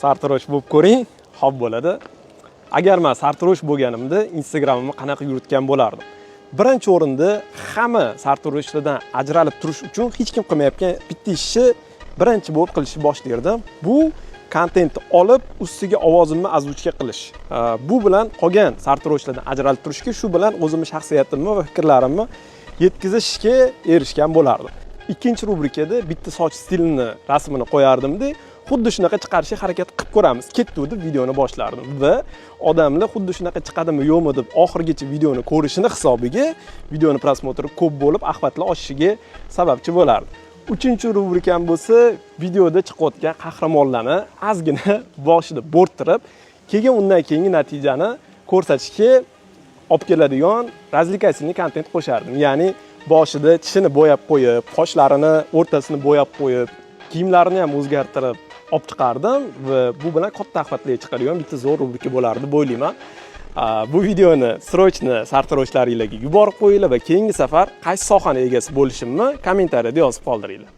Sartarosh bo'lib ko'ring, xo'p bo'ladi. Agar men sartarosh bo'lganimda Instagramimni qanaqa yuritgan bo'lardim? Birinchi o'rinda hamma sartaroshlardan ajralib turish uchun hech kim qilmayotgan bitta ishni birinchi bo'lib qilishni boshlardim. Bu kontentni olib, ustiga ovozimni озвучка qilish. Bu bilan qolgan sartaroshlardan ajralib turishga, shu bilan o'zimni shaxsiyatimni va fikrlarimni yetkazishga erishgan bo'lardim. Ikkinchi rubrikada bitta soch stilini rasmini qo'yardimda, xuddi shunaqa chiqarishga harakat qilib ko'ramiz, ketdi deb videoni boshlardim va odamlar xuddi shunaqa chiqadimi, yo'qmi deb oxirigacha videoni ko'rishini hisobiga videoni просмотр i ko'p bo'lib, охват lar oshishiga sababchi bo'lardi. Uchinchi rubrikam bo'lsa, videoda chiqayotgan qahramonlarni ozgina boshida bo'rttirib, keyin undan keyingi natijani ko'rsatishga olib keladigan развлекательный kontent qo'shardim. Ya'ni boshida tishini bo'yab qo'yib, qoshlarini o'rtasini bo'yab qo'yib, kiyimlarini ham o'zgartirib olib chiqardim va bu bilan katta охват larga chiqadigan bitta zo'r rubrika bo'lardi deb o'ylayman. Bu videoni срочно sartaroshlaringlarga yuborib qo'yinglar va keyingi safar qaysi sohani egasi bo'lishimni kommentariyada yozib qoldiringlar.